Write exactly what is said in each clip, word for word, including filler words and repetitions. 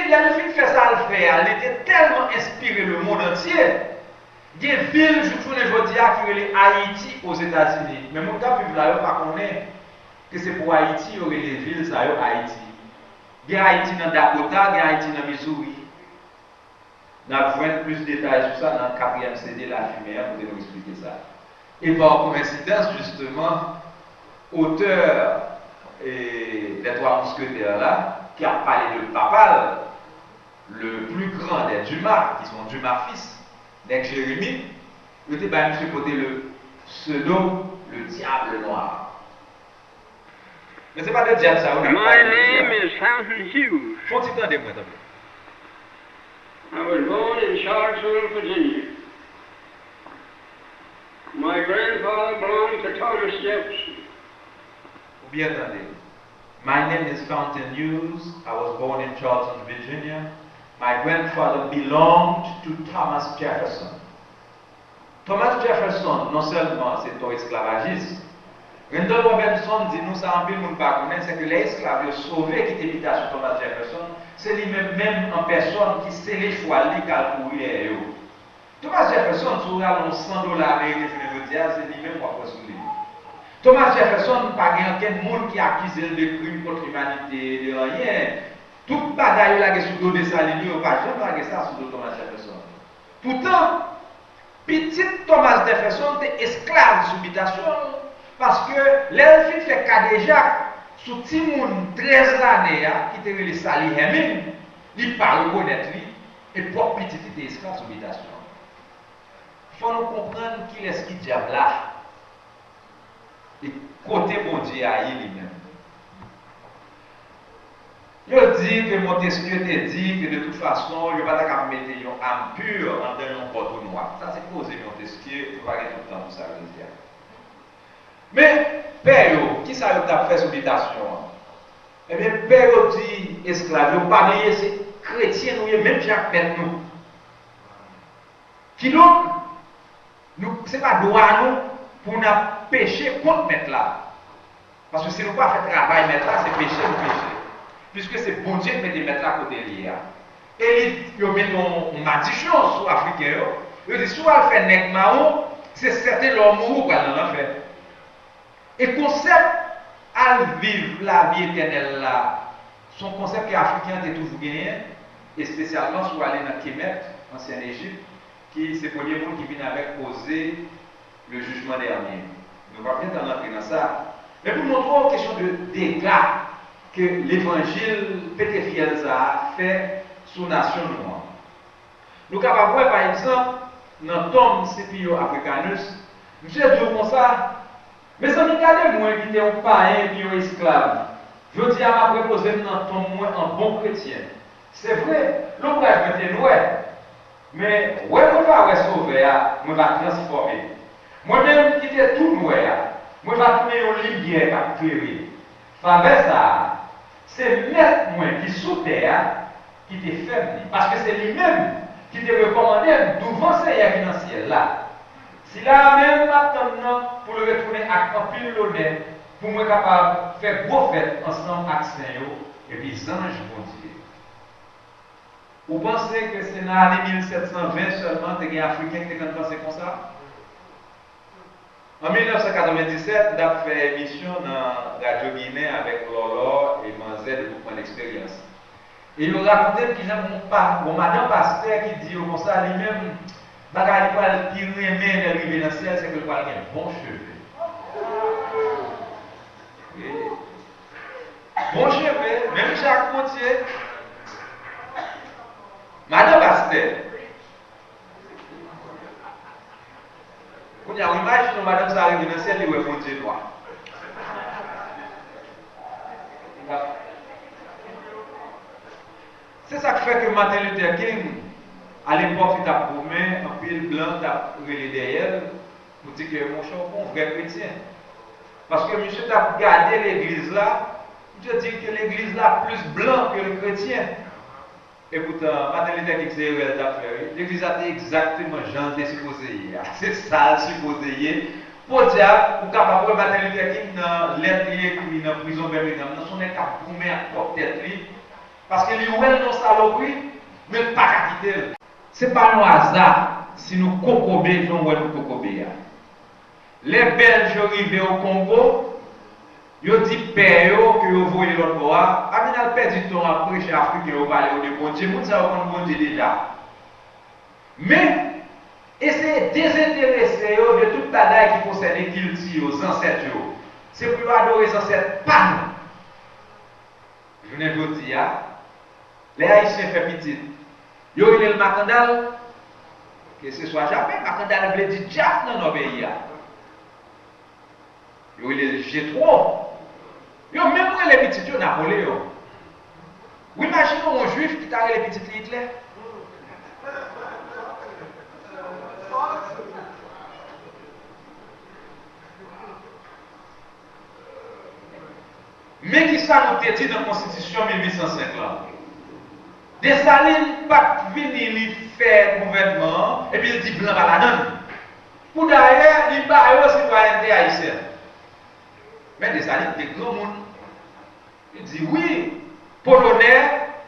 lè l fin fè sa l fè a, li te tèlman enspire lemonn antye. Gen vil jouk jounen jodi a ki rele Ayiti Ozetazini. Men moun k ap viv la yo pa konnen ke se pou Ayiti yo rele vil sa yo Ayiti. Gen Ayiti nan Dakota, gen Ayiti nan Missouri. N ap jwenn plis detay sou sa nan katriyèm C D Lafimen an, kote nou eksplike sa. E pa koyensidans, jisteman, otè e, Les Trois Mousquetaires la, ki ap pale de papa l, le plus grand des Dumas, ki se yon Dumas fils, nèg Jeremi, yo te bay misye pote le pseudo le Diable Noir. Men se pa de dyab sa yo n ap pale jodi a. My name is Fountain Hughes. Fè yon ti tande mwen, tanpri. I was born in Charlottesville, Virginia. My grandfather belonged to Thomas Jefferson. Ou byen tande. My name is Fountain Hughes. I was born in Charleston, Virginia. My grandfather belonged to Thomas Jefferson. Thomas Jefferson non sèlman se t yon esklavajis. Randall Robinson di nou sa anpil moun pa konnen, se ke lè esklav yo sove kite bitasyon Thomas Jefferson, se li menm menm an pèsòn ki sele chwal li k al kouri dèyè yo. Thomas Jefferson, si w rale yon san dola ameriken jounen jodi a, se li menm w ap wè sou li. Thomas Jefferson pa gen ankenn moun ki akize l de krim kont limanite, de anyen. Tout bagay yo lage sou do Desalin yo, yo pa janm lage sa sou do Thomas Jefferson. Poutan, pitit Thomas Jefferson te esklav sou bitasyon l, paske lè l fin fè kadejak sou timoun trèz lane a, ki te rele Sally Hemings, li pa rekonèt li, e pwòp pitit li te esklav sou bitasyon l. Fò nou konprann kilès ki dyab la, e kote Bondye a ye li menm. Yo di ke Montesquieu te di ke de tout fason, yo pa ta kab mete yon âme pure anndan yon kò tou nwa. Sa se koze Montesquieu, nou pa gen tout tan pou sa jodi a. Men, pè yo, kisa yo t ap fè sou bitasyon an? Ebyen, pè yo di esklav yo, pa bliye se kretyen nou ye, menm jan ak mèt nou. Kidonk, nou, se pa dwa nou pou n ap peche kont mèt la. Paske si nou pa fè travay mèt la, se peche nou peche. Piske se Bondye ki mete mèt la kote l ye a. E li, yo mete yon, yon madichon sou Afriken yo. Yo di, si w al fè nèg mawon, se sèten lè w mouri, w pral nan lanfè. E konsèp al viv lavi etènèl la, se yon konsèp ke Afriken an te toujou genyen, espesyalman si w ale nan Kemet, ansyen Ejip, ki se premye moun ki vin avèk koze le jugement dernier. Nou p ap gen tan antre nan sa. Men pou montre w kesyon de dega ke levanjil pete fyèl sa a fè sou nasyon nou an. Nou kapab wè, pa egzanp, nan tonm Scipio Africanus, misye di w konsa, mezanmi, gade mwen ki te yon payen epi yon esklav. Jodi a, m ap repoze m nan tonm mwen an bon kretyen. Se vre, lonbraj mwen te nwè, men wè mwen va wè Sovè a, mwen va transfòme. Mwen menm ki te tou nwè a, mwen va tounen yon limyè k ap klere. Favè sa a, se Mèt mwen ki sou tè a ki te fè m li, paske se li menm ki te rekòmande m douvan Senyè ki nan syèl la. Sila a menm m ap tann nan pou l retounen ak anpil lonè, pou mwen kapab fè gwo fèt ansanm ak sen yo epi zanj Bondye. Ou panse ke se nan ane mil sèt san ven sèlman te gen Afriken ki te konn panse konsa? An mil nèf san katrevenndisèt, m t ap fè emisyon nan Radyo Ginen avèk Lòlò e Manzè de Boukman Eksperyans. E yo rakonte m kijan gon pa, gon madanm pastè ki di yo konsa, li menm, bagay li pral pi renmen lè l rive nan syèl, se ke l pral gen bon cheve. Wi. Bon cheve, menm jan ak Bondye. Madanm pastè. Kounye a, w imajine w, madanm sa a rive nan syèl, li wè Bondye nwa. Se sa k fè ke Martin Luther King, alepòk, li t ap goumen, anpil blan t ap rele dèyè l pou di ke, monchè, w pa yon vrè kretyen. Paske misye t ap gade legliz la, misye di ke legliz la plis blan ke l kretyen. Epoutan, Martin Luther King se erè l t ap fè, wi. Legliz la te egzakteman jan l te sipoze ye a. Se sa l sipoze ye. Podyab, ou kapab wè Martin Luther King nan lèt li ekri nan prizon Birmingham nan, se yon nèg k ap goumen ak pwòp tèt li. Paske li wè l nan salopri, men l pa ka kite l. Se pa yon aza si nou kokobe jan w wè nou kokobe a. Lè Bèlj yo rive o Kongo, yo di pè yo ke yo voye lòt bò a, pa vin al pèdi tan w ap preche Afriken yo pale yo de Bondye. Moun sa yo konn Bondye deja. Men, eseye dezenterese yo de tout bagay ki konsène kilti yo, zansèt yo. Se pou yo adore zansèt pa nou. Jounen jodi a, lè Ayisyen fè pitit, yo rele l Makandal, keseswa jape, Makandal vle di dyab nan nò peyi a. Yo rele l Jetwo. Yo menm rele pitit yo Napoleyon. Ou imajine w yon jwif ki ta rele pitit li Itlè? Men ki sa nou te di nan Konstitisyon mil uit san senk lan. Desalin pa t vini li fè gouvènman an, epi l di blan pa ladan l. Poudayè, li ba yo sitwayènte ayisyèn. Men Desalin te granmoun. Li di, wi, Polonè,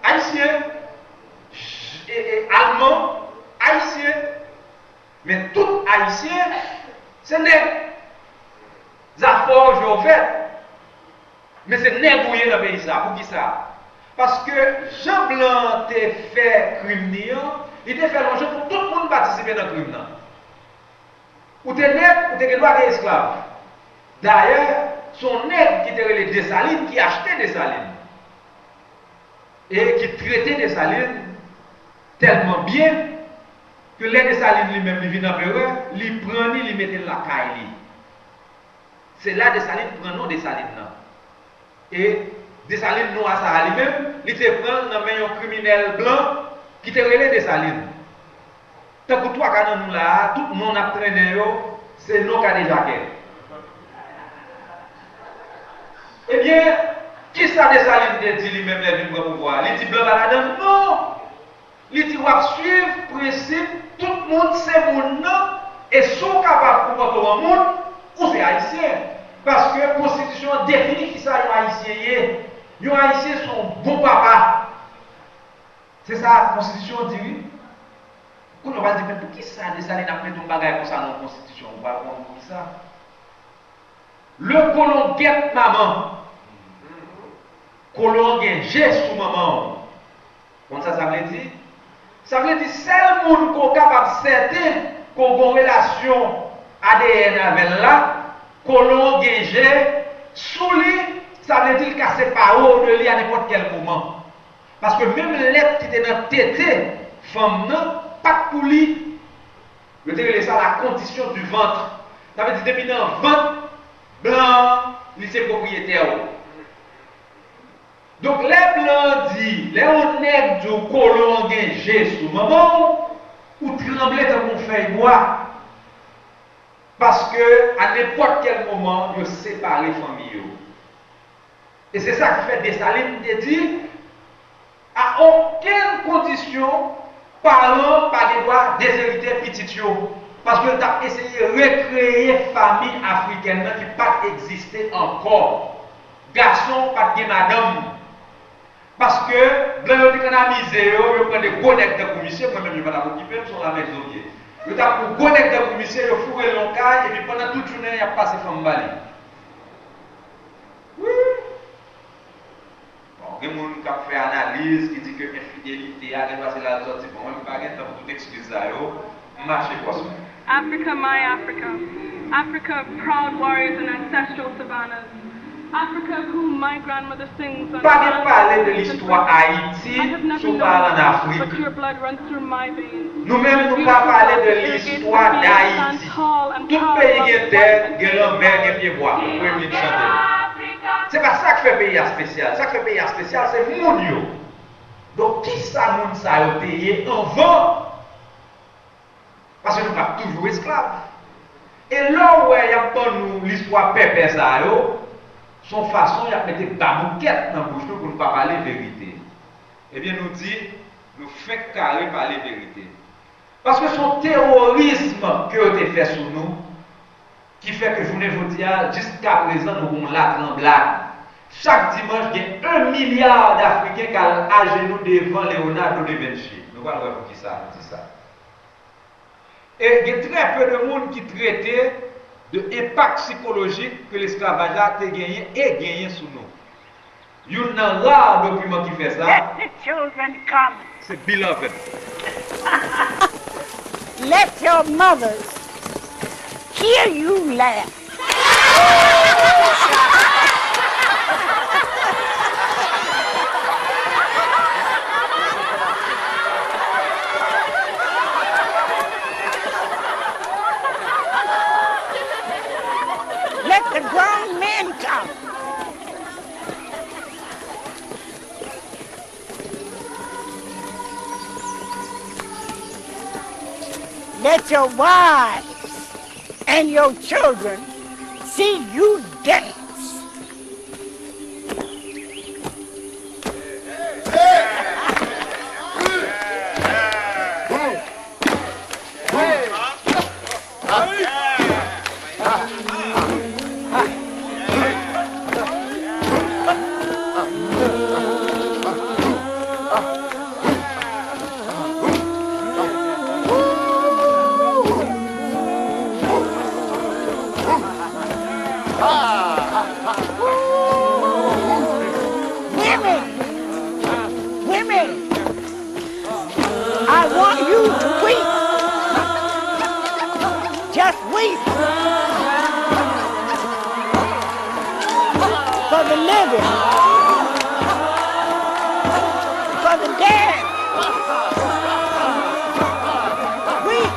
Ayisyen, J- e- e- Alman, Ayisyen. Men tout Ayisyen, se nèg. Zafè w jwe w fèt. Men se nèg ou ye nan peyi sa. Poukisa? Paske jan blan an te fè krim ni an, li te fè l yon jan pou tout moun patisipe nan krim nan. Ou te nèg, ou te gen dwa gen esklav. Dayè, se yon nèg ki te rele Desalin ki achte Desalin. E ki trete Desalin tèlman byen ke lè Desalin li menm li vin anperè, li pran li, li mete l lakay li. Se la Desalin pran non Desalin nan. E Desalin non a sa a li menm, li te pran l nan men yon kriminèl blan ki te rele Desalin. Tankou twa ka nan nou la a, tout non n ap trennen yo, se non kadejakè. Ebyen, kisa Desalin te di li menm lè l vin pran pouvwa a? Li di blan pa ladan l? Non! Li di w ap swiv prensip tout moun se moun nan, e si w kapab konpòte w an moun, ou se Ayisyen. Paske konstitisyon an defini kisa yon Ayisyen ye. Yon Ayisyen se yon bon papa. Se sa konstitisyon an di wi. Kounye a w pral di, men poukisa Desalin ap mete yon bagay konsa nan yon konstitisyon? Ou pral konn poukisa. Le colon guette maman. Kolon an gen je sou manman w. Konn sa sa vle di? Sa vle di sèl moun ke w kapab sèten ke w gen yon relasyon A D N avè l la, kolon an gen je sou li, sa vle di l ka separe w de li a nenpòt kèl moman. Paske menm lèt ki te nan tete fanm nan, pa t pou li. Yo te rele sa la condition du ventre. Sa vle di depi nan vant blan an, li se pwopriyetè w. Donk lè blan an di, lè yon nèg di w kolon an gen je sou manman w, ou tranble tankou yon fèy bwa. Paske a nenpòt kèl moman, yo separe fanmi yo. E se sa k fè Desalin te di, a okenn kondisyon, paran pa gen dwa dezerite pitit yo, paske l t ap eseye rekreye fanmi afrikèn nan ki pa t egziste ankò. Gason pa t gen madanm. Paske blan yo te konn amize yo, yo pran de gwo nèg tankou misye, mwen menm yo pa t ap okipe m, se yon lamèk zo m ye. Yo t ap pran gwo nèg tankou misye, yo foure l nan yon kay, epi pandan tout jounen an, y ap pase fanm ba li. Wi! Bon, gen moun k ap fè analiz ki di ke enfidelite a gen dwa se la l sòti. Bon, mwen, m pa gen tan pou tout ekskiz sa yo. M mache bòs mwen. Africa, my Africa. Africa, proud warriors and ancestral savannas. Africa, whom my grandmother sings and Pa gen pale de listwa Ayiti si w pa al ann Afrik. But your blood runs through my veins. Nou menm, nou pa pale de listwa Dayiti. Tout peyi gen tè, gen lanmè, gen pyebwa. Ou pwemye k chante. Se pa sa k fè peyi a espesyal. Sa k fè peyi a espesyal, se moun yo. Donk, kisa moun sa yo te ye anvan? Paske nou pa t toujou esklav. E lè w wè y ap ban nou listwa pèpè sa yo, se yon fason y ap mete baboukèt nan bouch nou pou nou pa pale verite. Ebyen, nou di, nou fenk kare pale verite. Paske se yon teworism ke yo te fè sou nou, ki fè ke jounen jodi a, jiskaprezan, nou gon latranblad. Chak dimanch, gen un milliard Afriken k al ajenou devan Leonardo da Vinci. Nou pral wè poukisa m di sa. E gen trè pe de moun ki trete de enpak sikolojik ke lesklavaj la te genyen e genyen sou nou. Youn nan ra dokiman ki fè sa, Let the children come. Se Beloved. Let your mothers hear you laugh. Let the grown men come. Let your wives and your children see you dance. Women! Women! I want you to weep. Just weep. For the living. For the dead. Weep.